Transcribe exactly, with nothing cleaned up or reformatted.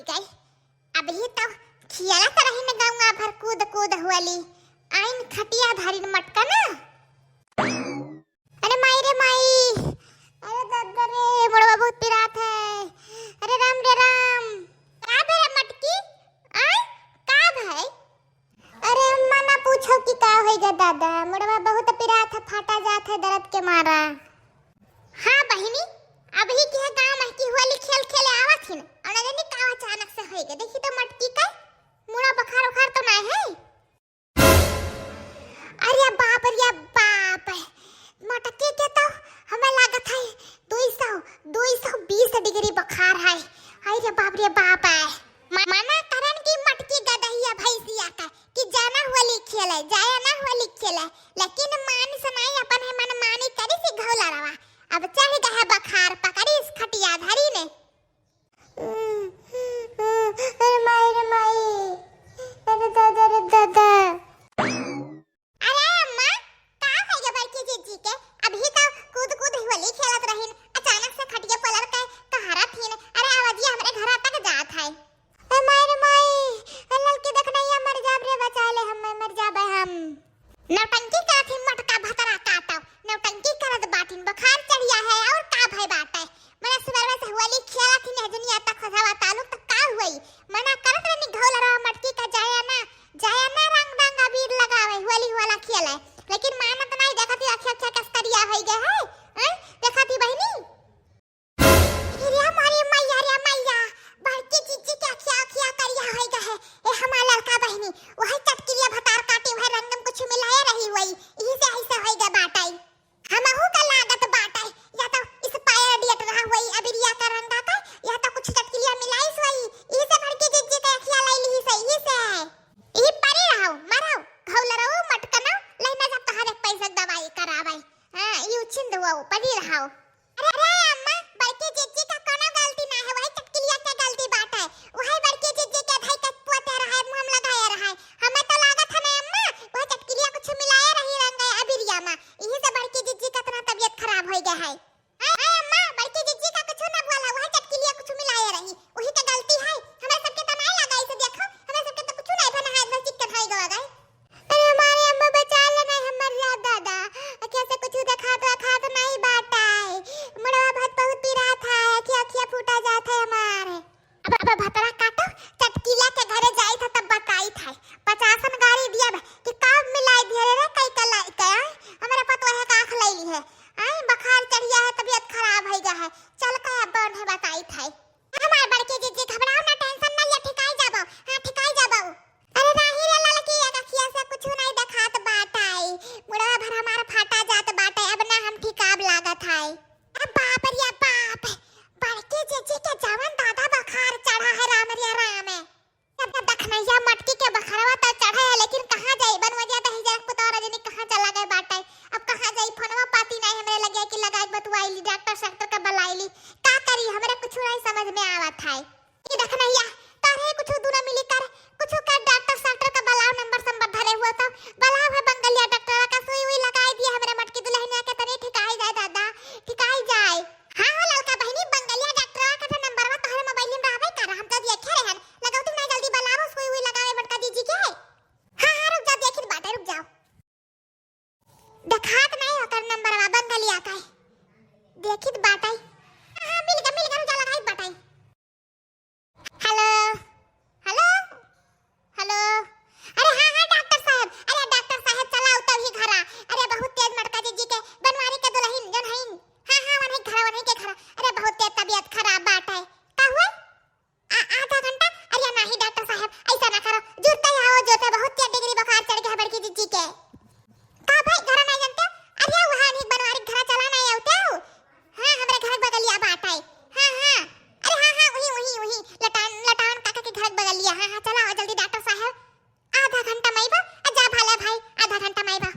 गई। अबही तो खियाला तरह में गौवा भर कूद कूद होली। आइन खटिया धरिन मटका ना। अरे माई रे माई, अरे दद्दा रे, मुड़वा बहुत पिरात है। अरे राम रे राम, का भे मटकी? आय, का भे? अरे अम्मा ना पूछो कि का होई गा दादा, मुड़वा बहुत पिरात है, फाटा जात है दर्द के मारा। हाँ बहिनी, अबही की है गाँव में की होली खेल खेले आवत हिन, और ना जानी का अचानक से होई गा। देखी तो मटकी का मुड़ा बुखार उखार तो ना है। अरे बाप रे बाप, मटकी के तो हमें लागत है दुई सौ, दुई सौ बीस डिग्री बुखार है। अरे बाप रे बाप है। म-, मना करन की मटकी गदहिया भैंसिया का कि जाना होली खेले, जाया ना होली खेले, लेकिन मान सुनाई अपन है मन मानी करी सी घोला रवा। अब चढ़ गया है बुखार, पकड़ी इस खटिया धरी ने। अरे माई रे माई, अरे दादा रे दादा। अरे अम्मा, का भइया बड़की जिज्जी के? अबही तो कूद कूद होली खेलत रहिन, अचानक से खटिया पलर के कहारत हिन। अरे आवाजिया हमरे घरा तक जात है। ए माई रे माई, ए ललकी देखनैया मर जाब रे, बचा ले हम्मे, मर जाबे हम। नौटंकी करत ही मोटका भतरा काटो, नौटंकी करत बाटिन, बुखार चढ़िया है और का भय बाटे? मने सुबह से होली खेलत ही नहजुनिया तक खसावा तालुक तक का हुई? मना करत रहनी घोलरवा मटकी का जाया ना, जाया ना रंग रंग अबीर लगावे, होली वाला खेले, लेकिन मानत नहीं, देखत ही अखिया अखिया कस करिया होई गए है, हैं? देखत ही बहिनी। रे मोरी मैया, रे मैया, बड़की जिज्जी के अखिया, अखिया करिया होई गए है। ए हमार लड़का बहिनी, वही चटकिलिया भतार काटी, वही रंगम कुछ मिलाए रही हुई, यही से ऐसे होई गए बाटे। हमहू का लागत बाटे, या तो expire date रहा हुई अबिरिया का रंगा का, या तो कुछ चटकिलिया मिलाइस हुई, यही से बड़की जिज्जी के अखिया लाई ली से, यही से। ई परी रहो, मरो, घौल रहो, मटकनो, लेना जब तोहरे पैसा दवाई करावे। हाँ, ई उछिंद हुआ, परी रहो। अरे, अरे अम्मा, बड़की जिज्जी का कोनो गलती ना है, वही चटकिलिया के गलती बाटे। वही बड़की जिज्जी के धई के पोते रहे, मुँह में लगाए रहे। हमें तो लागत है ना अम्मा, वही चटकिलिया कुछ मिलाए रही रंग अबिरिया में, यही से बड़की जिज्जी का इतना तबीयत खराब हो गया है। हाँ, हाँ अम्मा, बड़की जिज्जी का कुछ ना बोला, वही चटकिलिया कुछ मिलाए रही, वही के गलती है। हमें सबके तो नहीं लगा इसे, देखो, हमें सबके तो कुछ नहीं बना है, बस चिक्के भाई गवा गए। अरे हमारे अम्मा बचा लेना है, मर जा दादा। अखिया से कुछ देखात, देखात नहीं बाटाई। मुड़वा बहुत, बहुत पिरात है, अखिया, अखिया फूटा जात है हमारे। अब, अब भतरा काटो, चटकीला के घरे जाई था तब बताई था। पचासन गारी दिया बा कि का मिलाई दिया रे, कई कलाई के, आय? हमारे पतोहे का आँख लैली है। आय, बुखार चढ़िया है, तबीयत खराब है गा है। चल के अब उन्हें बताई था। हमार बड़की जिज्जी घबराओ ना, tension ना लिया, ठिकाई जाबो। हाँ, ठिकाई जाबो। अरे नाही रे ललकी, एक अखिया से कुछ नहीं देखात बाटाई। मुड़वा भर हमार फाटा जात बाटे, अब ना हम ठिकाब लागत है। अब बाप रे बाप, बड़की जिज्जी के जवन दादा बुखार चढ़ा है, राम रे राम। अब देखनैया मटकी के बखरवा तो चढ़ा है, लेकिन कहाँ जाई? बनवजिया दही जरा पुतवा रजनी कहाँ चला गए बाटे? अब कहाँ जाई? फोनवा पाती नहीं हमरे लगे कि लगाई बतुआई ली, डॉक्टर सेक्टर का बुलाई ली। का करी? हमरे कुछ नहीं समझ में आवत है। ई देखनैया, तारे कुछ दूना मिली कर, कुछ कर डॉक्टर साक्टर का बुलाओ, नंबर संबर धरे हुआ तो बुलाओ है बंगलिया डॉक्टर का, सुई उई लगाई दिए हमरे मटकी दुल्हनिया के, तनी ठिकाई जाए दादा, ठिकाई जाए। हाँ, हाँ, ललका बहिनी, बंगलिया डॉक्टर का तो नंबरवा तोहरे मोबाइल में रहबे कर, हम तो देखे रहन, लगाओ तुम ना जल्दी बुलाओ, सुई उई लगावे मटका जिज्जी के। हाँ, हाँ, रुक जा, देखित बाटे, रुक जाओ। देखात नहीं ओकर नंबरवा बंगलिया का है। देखित बाटे। हाँ, हाँ, मिल गया, मिल गया, रुक जा, लगाई बाटे। हेलो, हेलो, हेलो। अरे हाँ, हाँ, डॉक्टर साहब, अरे डॉक्टर साहब, चला उतर ही घरा। अरे बहुत तेज मटका जिज्जी के बनवारी के दुल्हन जौन हईन। हाँ, हाँ, वनही घरा, वनही के घरा। अरे बहुत तेज तबीयत खराब बाटे। का हुआ? आ, आधा घंटा? अरे नाही डॉक्टर साहब, ऐसा ना करो, जुरते आओ, जुरते, बहुत तेज डिग्री बुखार चढ़ गया है बड़की जिज्जी के। का भाई, घरा नहीं जानते? अरे वहाँ नहीं बनवारी घरा चला नहीं आते हो? हाँ, हमरे घर बगलिया बाटे। हाँ, हाँ। अरे हाँ, हाँ, वही, वही, वही, लटान, लटान काका के घर बगलिया। हाँ, हाँ, चला आओ जल्दी डॉक्टर साहब। आधा घंटा में आइबा, आ जा भाला भाई, आधा घंटा में आइबा।